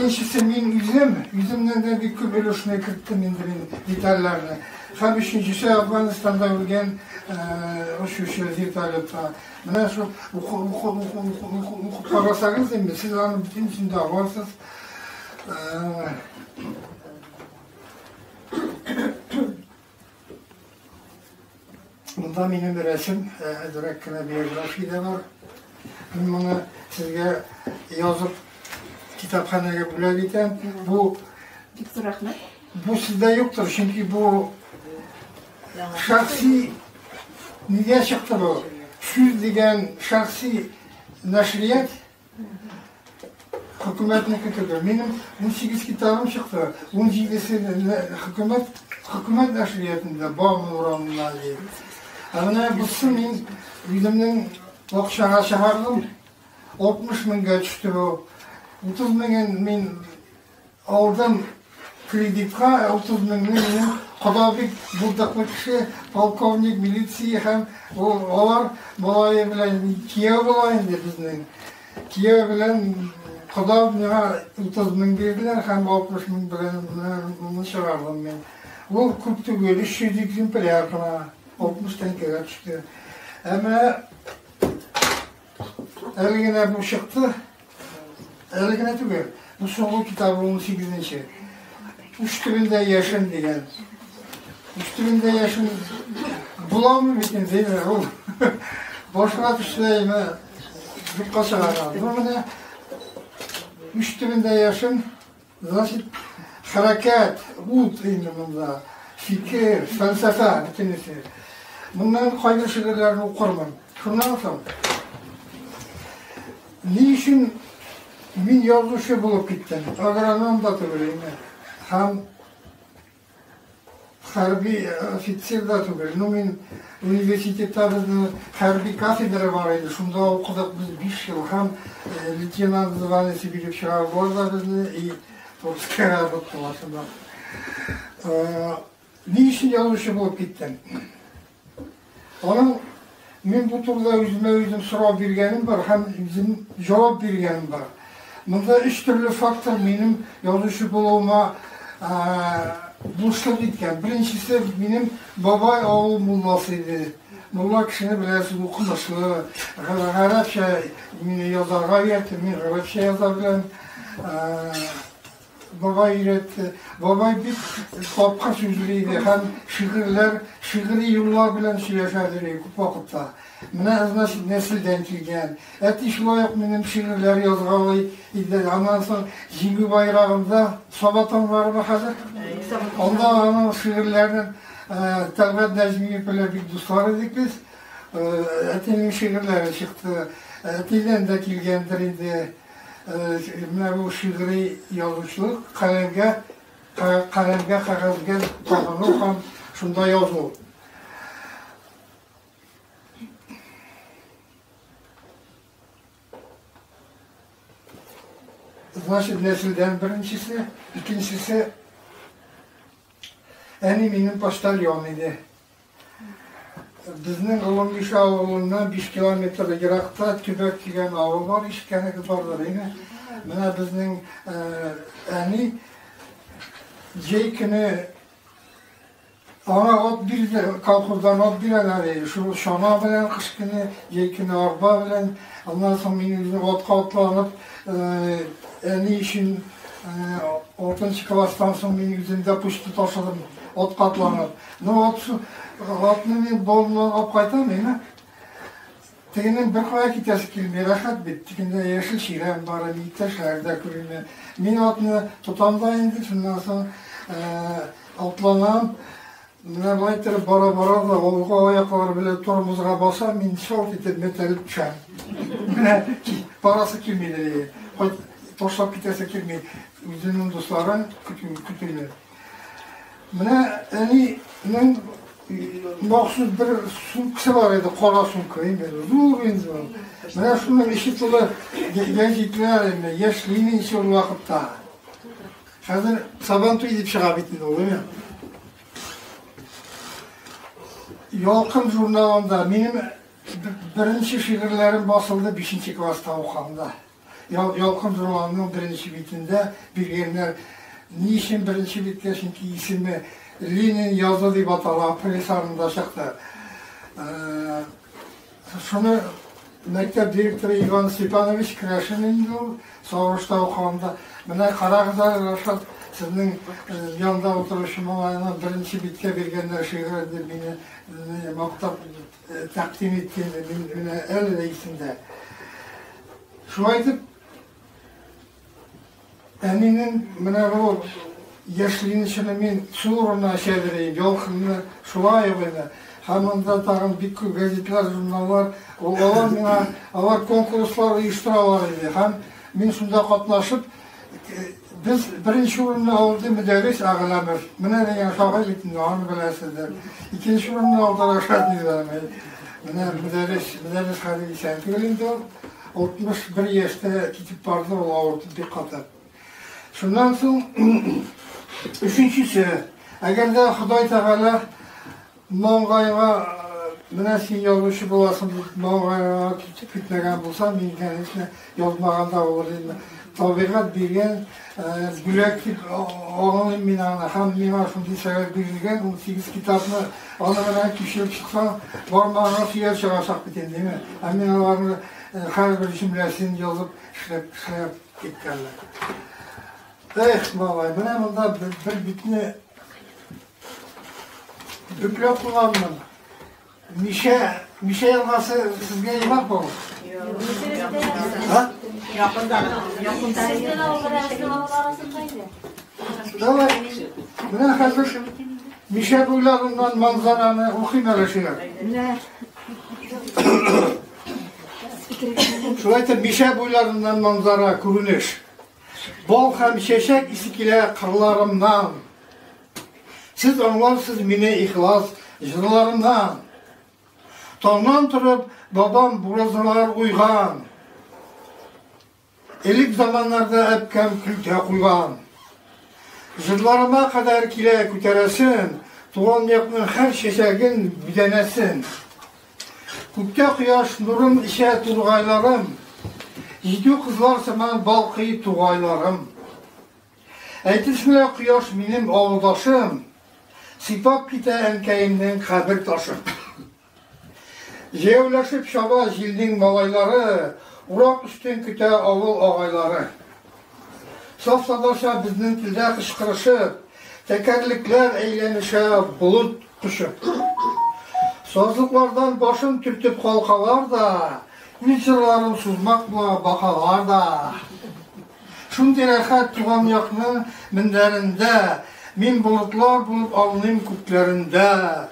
Икенчесе мин үзем, үземнән дә бик күп өлешне керттем инде мин детальләрне. Һәм өченчесе Әфганстанда үлгән очучы вертолетта. Менә шул укып карасагыз инде, сез аны бөтенесен дә аласыз. Монда минем рәсем, әзрәк кенә биография дә бар. Мин моны сезгә язып китапханәгә бүләк итәм. Бу Бик зур рәхмәт. Бу сездә юктыр, чөнки бу шәхси нигә чыкты бу? Сүз дигән шәхси нәшрият Хөкүмәтнеке түгел. Минем 18 китабым чыкты. 17-се хөкүмәт хөкүмәт нәшриятында Бауман урамында ди. Ә менә бусы мин үземнең акчага чыгардым. 60 меңгә төште бу. 30 меңен мин Алдым кредитка 30 меңне минем кода бик булдыклы кеше, полковник милиция һәм ул алар малае белән кияү була инде безнең. Кияү белән кода миңа 30 мең бирделәр һәм 60 мең белән моны чыгардым мин. Ул күп түгел, 300 экземпляр гына, 60 тәңкәгә төште. Ә менә әле генә бу чыкты. Әле генә түгел. Бу соңгы китабы 18-нче. Уч төбендә яшен дигән. Уч төбендә яшен буламы бит инде, ул башына төшсә, әйме юкка чыгара. Бу менә уч төбендә яшен, значит, хәрәкәт, ут инде монда, фикер, фәлсәфә бөтенесе. Моннан кайбер шигырьләрне укырмын. Шуннан соң Ни өчен мин язучы булып киттем? Агроном да түгел инде. Һәм хәрби офицер да түгел. Ну, мин университетта безнең хәрби кафедра бар иде. Шунда укыдык без 5 ел. Һәм лейтенант званиесе биреп чыгардылар да безне и Томскига тоттылар шунда. Ни өчен язучы булып киттем? Аның мин бу турыда үземә үзем сорау биргәнем бар һәм үзем җавап биргәнем бар. Монда өч төрле фактор минем язучы булуыма булышлык иткән. Беренчесе минем бабай авыл мулласы иде. Мулла кешене беләсез, укымышлы, гарәпчә мине язарга өйрәтте, мин гарәпчә яза беләм. Бабай өйрәтте. Бабай бик тапкыр сүзле иде һәм шигырьләр, шигъри юллар белән сөйләшә иде күп вакытта. Менә, значит, нәселдән килгән. Әти шулай ук минем шигырьләр язгалый иде. Аннан соң Җиңү байрагында Саба таңнарымы хәзер? Анда аның шигырьләрен Тәлгать Нәҗмиев белән бик дуслар идек без. Әтинең шигырьләре чыкты. Әтидән дә килгәндер инде. Менә бу шигъри язучылык каләмгә, каләмгә, кәгазьгә тагыну һәм шунда язу. Значит, нәселдән беренчесе, икенчесе әни минем почтальон иде. Безнең Олы Миша авылыннан 5 километр еракта Төбәк дигән авыл бар, ишеткәнегез бардыр, әйме? Менә безнең әни җәй көне аңа ат бирде, колхоздан ат бирәләр иде. Шул чана белән кыш көне, җәй көне арба белән. Аннан соң мин үзем атка атланып, әни өчен алтынчы класстан соң мин үзем дә почта ташыдым, атка атланып. Ну, ат, атны мин болыннан алып кайтам, әйме? Тегенең бер кая китәсе килми, рәхәт бит. Тегендә яшел чирәм бар, иптәшләр дә күренә. Мин атны тотам да инде, шуннан соң атланам. Менә болай иттереп бара-бара да, алгы аяклар белән тормозга басам, мин шалт итеп мәтәлеп төшәм. Менә барасы килми дә. Ташлап китәсе килми. Үзенең дусларын көтүне. Менә әнинең махсус бер сумкасы бар иде, кара сумка, инде зур инде ул. Менә шуның эче тулы гәзитләр инде, Яшь ленинчы ул вакытта. Хәзер Сабантуй дип чыга бит инде ул, әйме? Ялкын журналында минем беренче шигырьләрем басылды 5 класста укыганда. Ялкын журналының беренче битендә биргәннәр. Ни өчен беренче биткә? Чөнки исеме Ленин язы дип атала, апрель санында чыкты. Шуны мәктәп директоры Иван Степанович Кряшин инде ул, Саурышта укыганда. Менә карагыз әле, Рашат, сезнең янда утыручы малайны беренче биткә биргәннәр шигырен дип мине мактап тәкъдим иткән, мин менә әле дә исемдә. Шулай итеп, әнинең менә бу яшьлегенчене мин су урынына эчәдер идем, ялкынны шулай ук инде. Һәм анда тагын бик күп газетлар, журналлар, ул алар миңа, алар конкурслар оештыралар иде. Һәм мин шунда катнашып, без беренче урынны алды Мөдәррис Әгъләмов. Менә дигән шагыйрь бит инде, аны беләсездер. Икенче урынны алды Рашат Низамов. Менә Мөдәррис, Мөдәррис хәзер исән түгел инде ул. 61 яшьтә китеп барды, ул авыртып бик каты. Шуннан соң өченчесе, әгәр дә Ходай Тәгалә маңгайга менә син язучы буласың дип маңгайга китеп китмәгән булса, мин, конечно, язмаган да булыр идем. Табигать биргән бүләк дип аңлыйм мин аны. Һәм миңа шундый сәбәп бирелгән, 18 китапны аны менә күчереп чыксаң, бармагыңа сөяк чыгачак бит инде, димме? Ә мин аларны һәрбер җөмләсен язып эшләп эшләп киткәнмен. Эх, малай, менә монда бер битне бөкләп куйганмын. Мишә, Мишә елгасы сезгә ерак бу? Ха? Якында. Якында. Давай. Менә хәзер Мишә буйларыннан манзараны укыйм әле шигырь. Шулай итеп, Мишә буйларыннан манзара, күренеш. Бал һәм чәчәк исе килә кырларымнан. Сез аңларсыз мине ихлас җырларымнан. Таңнан торып, бабам буразалар уйган. Элек заманнарда әбкәм көлтә куйган. Җырларыма кадәр килә күтәрәсен, туган якның һәр чәчәген, бүдәнәсен. Күктә кояш нурын эчә тургайларым, җитү кызлар сыман балкый тугайларым. Әйтерсең лә кояш минем авылдашым, сыйпап китә әнкәемнең кабер ташын. Җәяүләшеп чаба җилнең малайлары, урак өстен көтә авыл агайлары. Саф татарча безнең телдә кычкырышып, тәкәрлекләр әйләнешә болыт кочып. Сазлыклардан башын төртеп калкалар да, үз җырларын сузмак була бакалар да. Шундый рәхәт туган якның мендәрендә, мин болытлар булып ауныйм күкләрендә.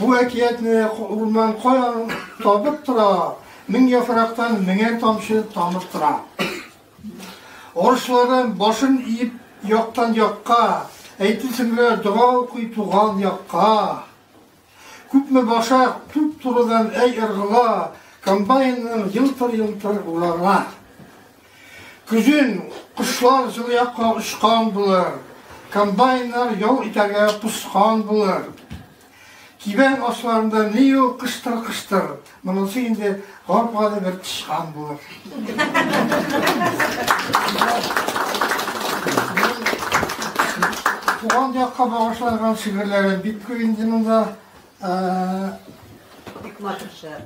Бу әкиятне урман каян табып тора, мең яфрактан меңәр тамчы тамып тора. Арышларым башын иеп яктан якка, әйтерсең лә дога укый туган якка. Күпме башак туп-турыдан әй ыргыла, комбайнның елтыр-елтыр урагына. Көзен кошлар җылы якка очкан булыр, комбайннар ял итәргә поскан булыр. Кибән асларында ни ул кыштыр-кыштыр, монысы инде гап-гади бер тычкан булыр. Туган якка багышланган шигырьләрем бик күп инде монда. Бик матур шигырь.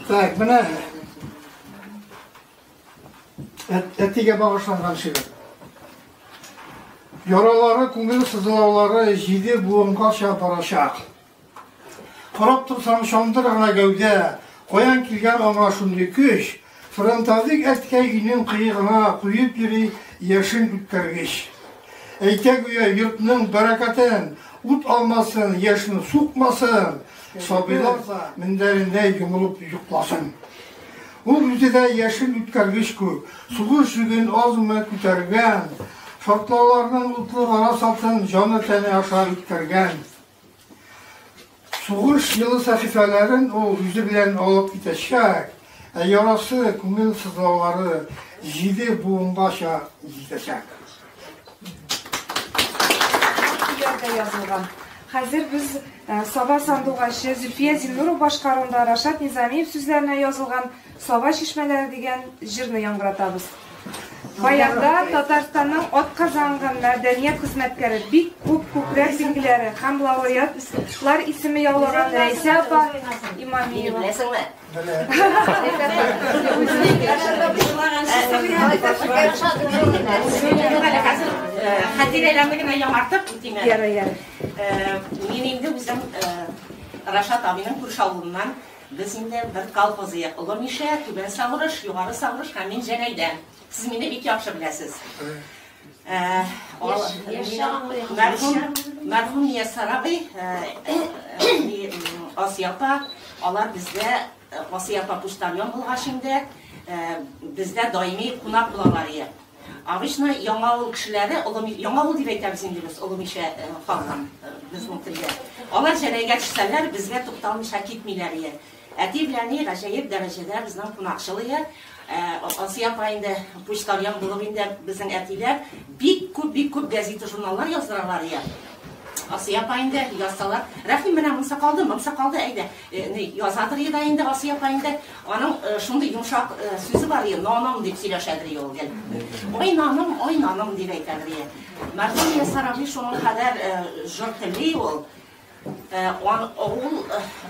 Так, менә әтигә багышланган шигырь. Яралары, күңел сызлаулары җиде буынгача барачак. Карап торсаң, чандыр гына гәүдә, каян килгән аңа шундый көч? Фронтовик әткәй өйнең кыегына куеп йөри яшен үткәргеч. Әйтә гүя йортның бәрәкәтен, ут алмасын, яшен сукмасын, сабыйлар да мендәрендә йомылып йокласын. Ул үзе дә яшен үткәргеч күк, сугыш йөген азмы күтәргән, шартлауларның утлы гарасатын җаны-тәне аша үткәргән. Сугыш елы сәхифәләрен ул үзе белән алып китәчәк, ә ярасы, күңел сызлаулары җиде буынгача җитәчәк. Көйләрдә язылган. Хәзер без Саба сандугачы Зөлфия Зиннурова башкаруында Рашат Низамиев сүзләренә язылган Саба чишмәләре дигән җырны яңгыратабыз. Баянда Татарстанның атказанган мәдәният хезмәткәре, бик күп күкрәк билгеләре һәм лауреатлар исеме яулаган Рәйсә апа Имамиева. Беләсеңме? Хәтирәләрне генә яңартып үтим әле. Ярый, ярый. Мин инде үзем Рашат абыйның күрше авылыннан. Без инде бер колхоз иек. Олы Мишә, Түбән Саврыш, Югары Саврыш һәм мин Җәнәйдән. Сез мине бик яхшы беләсез. Мәрхүм Мияссар абый, Асия апа, алар бездә, Асия апа почтальон булгач инде, бездә даими кунак булалар ие. Обычно Яңа авыл кешеләре, Олы Яңа авыл дип әйтәбез инде без Олы Мишә халкын безнең телдә. Алар Җәләйгә төшсәләр, безгә тукталмыйча китмиләр ие. Әти белән әни гаҗәеп дәрәҗәдә безнең кунакчыл ие. Асия апа инде почтальон булып инде безнең әтиләр бик күп, бик күп газета-журналлар яздыралар ие. Асия апа инде язсалар, Рәхим, менә монысы калды, монысы калды, әйдә, ни, язадыр иде инде Асия апа инде. Аның шундый йомшак сүзе бар иде, наным дип сөйләшәдер иде ул гел. Ой, наным, ой, наным дип әйтәдер иде. Мәрхүм Ясар абый шуның кадәр җор телли ул. Ул,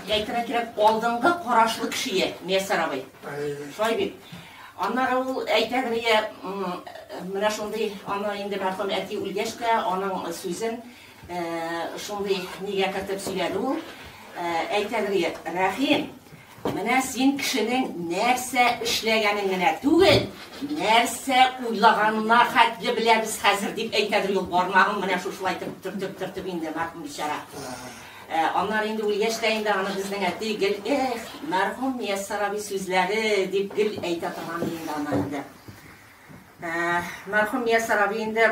әйтергә кирәк, алдынгы карашлы кеше, Мияссар абый. Шулай бит. Аннары ул әйтәдер иде, менә шундый, аны инде мәрхүм әти үлгәч тә, аның сүзен шундый нигә кертеп сөйләде ул. Әйтәдер иде, Рәхим, менә син кешенең нәрсә эшләгәнен генә түгел, нәрсә уйлаганына хәтле беләбез хәзер, дип әйтәдер ул, бармагын менә шушылай итеп төртеп-төртеп инде, мәрхүм бичара. Аннары инде үлгәч тә инде аны безнең әти гел, эх, мәрхүм Мияссар абый сүзләре, дип гел әйтә торган инде аны инде. Мәрхүм Мияссар абый инде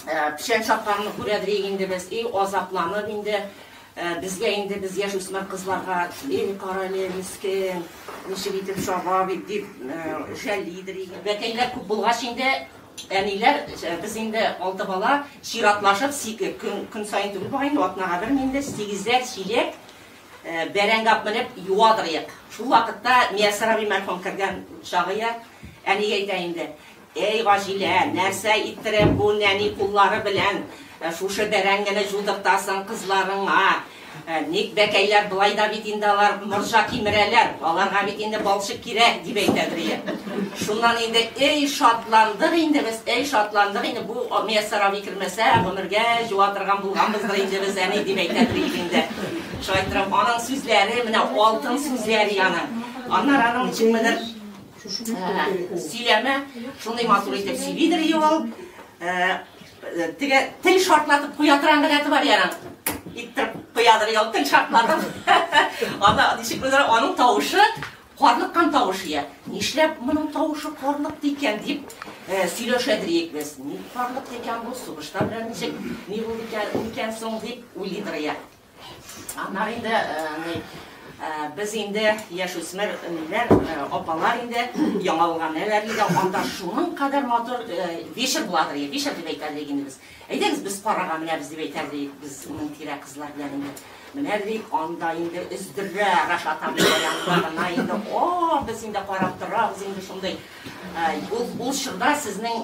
печән чапканны күрәдер инде без, и азапланып инде, безгә инде без яшүсмер кызларга, эй, карале, мискен, ничек итеп чаба бит, дип жәллидер. Бәкәйләр күп булгач инде, әниләр, без инде алты бала, чиратлашып, көн саен түгел бугай инде, атнага бер инде, сигезәр чиләк бәрәңге алып менеп юадыр идек. Шул вакытта Мияссар абый мәрхүм кергән чагы я, әнигә әйтә инде, эй, Гаҗилә, нәрсә иттереп бу нәни куллары белән шушы бәрәңгене җудыртасың кызларыңа? Ник бәкәйләр былай да бит инде алар морҗа кимерәләр, аларга бит инде балчык кирәк, дип әйтәдер ие. Шуннан инде, эй, шатландык инде без, эй, шатландык инде, бу Мияссар абый кермәсә, гомергә җуа торган булганбыздыр инде без, әни, дип әйтәдер иде инде. Шулай торып, аның сүзләре, менә алтын сүзләре аның. Аннары аның ничекмедер сөйләме, шундый матур итеп сөйлидер ие ул. Теге тел шартлатып куя торган гадәте бар аның. Иттереп куядыр ул тел шартлатып. Анда ничек булыр, аның тавышы карлыккан тавышы я. Нишләп моның тавышы карлыкты икән дип сөйләшәдер идек без. Ни карлыкты икән бу, сугышта белән ничек, ни булды икән соң дип уйлыйдыр я. Аннары инде без инде яшүсмер ниләр, апалар инде яңа булган нәләр инде, анда шуның кадәр матур вечер буладыр, вечер дип әйтәдер инде без. Әйдәгез без карага менәбез дип әйтәдер без моның тирә кызлар белән инде. Менәдер анда инде өздерә Рашат абый янында гына инде, о, без инде карап торабыз инде шундый. Ул чорда сезнең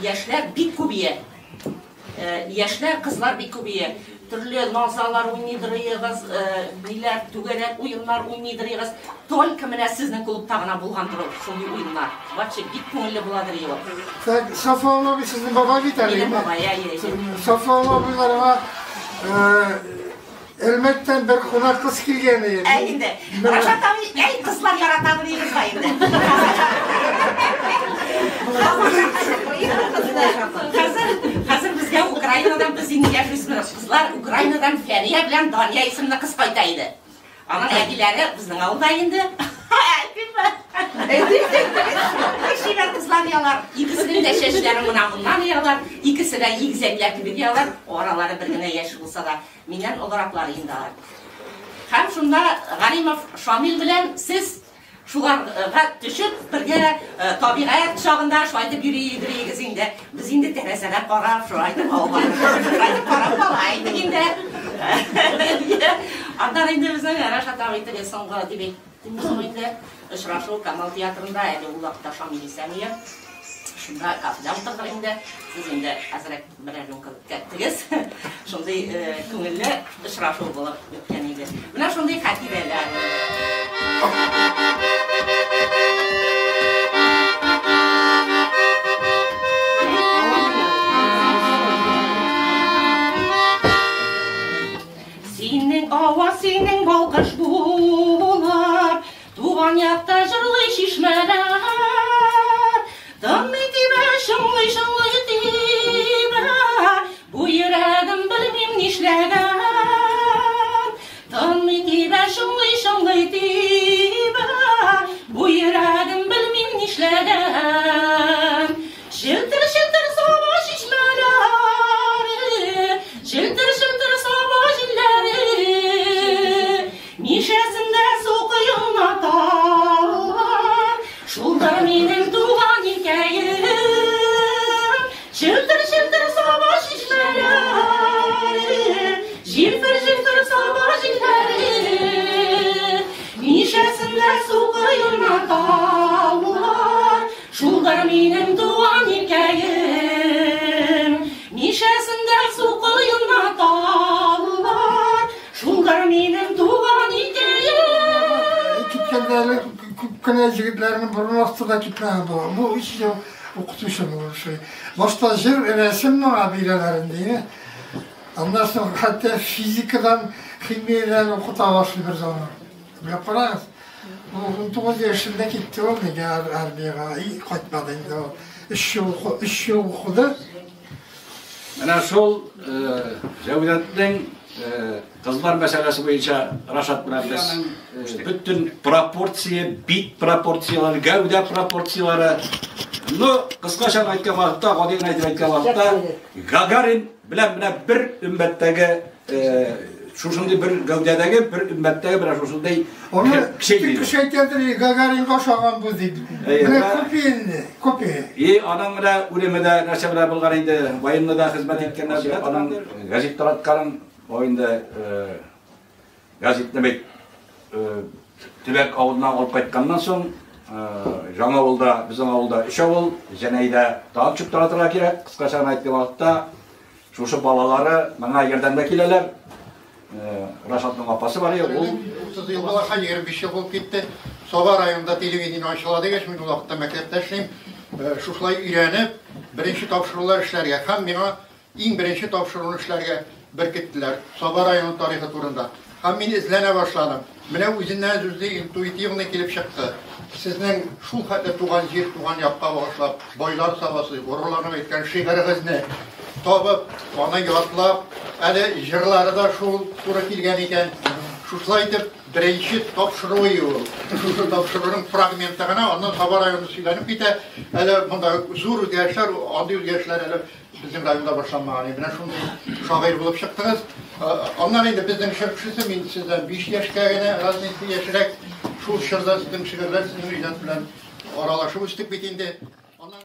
яшьләр бик күп ие. Яшьләр, кызлар бик күп ие. Төрле назалар уйныйдырыгыз, ниләр, түгәрәк уеннар уйныйдырыгыз. Только менә сезнең клубта гына булгандыр ул шундый уеннар. Вообще бик күңелле буладыр ул. Так, Сафуан абый сезнең бабай бит әле. Минем бабай, әйе, әйе. Сафуан абыйларга Әлмәттән бер кунак кыз килгән иде. Әй инде. Рашат абый, әй кызлар яратадыр егез ба инде. Хәзер безгә Украинадан без инде яшүсмер кызлар Украинадан Фәрия белән Дания исемле кыз кайта иде. Аның әтиләре безнең авылда инде. Әйтимме? Чибәр кызлар ялар. Икесенең дә чәчләре менә моннан ялар. Икесе дә игезәкләр кебек ялар. Аралары бер генә яшь булса да, миннән олыраклар инде алар. Һәм шунда Галимов Шамил белән сез шуларга төшеп, бергә табигать чагында шулай итеп йөри йөригез инде. Без инде тәрәзәдән карап, шулай итеп алга, шулай итеп карап кала идек инде. Аннары инде безнең Рашат абый теге соңгы дип әйттем соң инде очрашу Камал театрында, әле ул вакытта Шамил исән иде. Шунда кафеда утырдык инде. Сез инде әзрәк берәр рюмка үткәрттегез. Шундый күңелле очрашу булып үткән иде. Менә шундый хатирәләр. Синең аваз, синең балкыш булып, туган якта җырлый чишмәләр. Тынмый тибә, чыңлый, чыңлый тибә, бу йөрәгем белмим нишләгән. Тынмый тибә, чыңлый, чыңлый тибә, бу йөрәгем белмим нишләгән. Челтер-челтер Саба чишмәләре, челтер-челтер Саба җилләре, Мишәсендә су коена таллар, шулдыр минем туган илкәем. Челтер-челтер Саба чишмәләре, җилфер-җилфер Саба җилләре, Мишәсендә су коена таллар, шулдыр минем туган илкәем. Мишәсендә су коена таллар, шулдыр минем туган илкәем. Киткәндә әле күп кенә егетләрнең борын астында китмәгән була. Бу 3 ел укытучы булып эшли. Башта җыр, рәсем моңа бирәләр инде. Аннан соң хәтта физикадан, химиядән укыта башлый бер заман. Белеп карагыз. Ул 19 яшендә китте ул нигә армиягә, и кайтмады инде ул. 3 ел 3 ел укыды. Менә шул Җәүдәтнең кызлар мәсьәләсе буенча Рашат белән без бөтен пропорция, бит пропорцияләре, гәүдә пропорцияләре. Ну, кыскача әйткән вакытта, гади генә итеп әйткән вакытта, Гагарин белән менә бер өммәттәге, шушындый бер гәүдәдәге, бер өммәттәге менә шушындый Аны кеше иде. кеше әйтәдер, Гагаринга охшаган бу дип. Менә копия инде, копия. И аның менә үлеме дә нәрсә белән булган инде, военныйда хезмәт иткәннәр, аның газет таратканын, о инде газетны бит төбәк авылына алып кайтканнан соң, жаңа авылда, безнең авылда 3 авыл, Җәнәйдә тагын чүп таратырга кирәк, кыскача гына әйткән вакытта, шушы балалары моңа ярдәмгә киләләр. Рашатның апасы бар иде, ул 30 ел була, 25 ел булып китте. Саба районында телевидение ачыла дигәч, мин ул вакытта мәктәптә эшлим. Шушылай өйрәнеп, беренче тапшырулар эшләргә һәм миңа иң беренче тапшыруны эшләргә беркеттеләр. Саба районы тарихы турында. Һәм мин эзләнә башладым. Менә үзеннән үзе интуитивный килеп чыкты. Сезнең шул хәтле туган җир, туган якка багышлап, байлар Сабасы, горурланып әйткән шигырегезне табып, аны ятлап, әле җырлары да шул туры килгән икән. Шушылай итеп беренче тапшыруы ул. Шушы тапшыруның фрагменты гына, аннан Саба районы сөйләнеп китә. Әле монда зур үзгәрешләр, андый үзгәрешләр әле безнең районда башланмаган. Менә шундый шагыйрь булып чыктыгыз. Аннан инде безнең чор кешесе, мин сездән 5 яшькә генә разница яшьрәк. Шул чорда сезнең шигырьләр, сезнең иҗат белән аралашып үстек бит инде.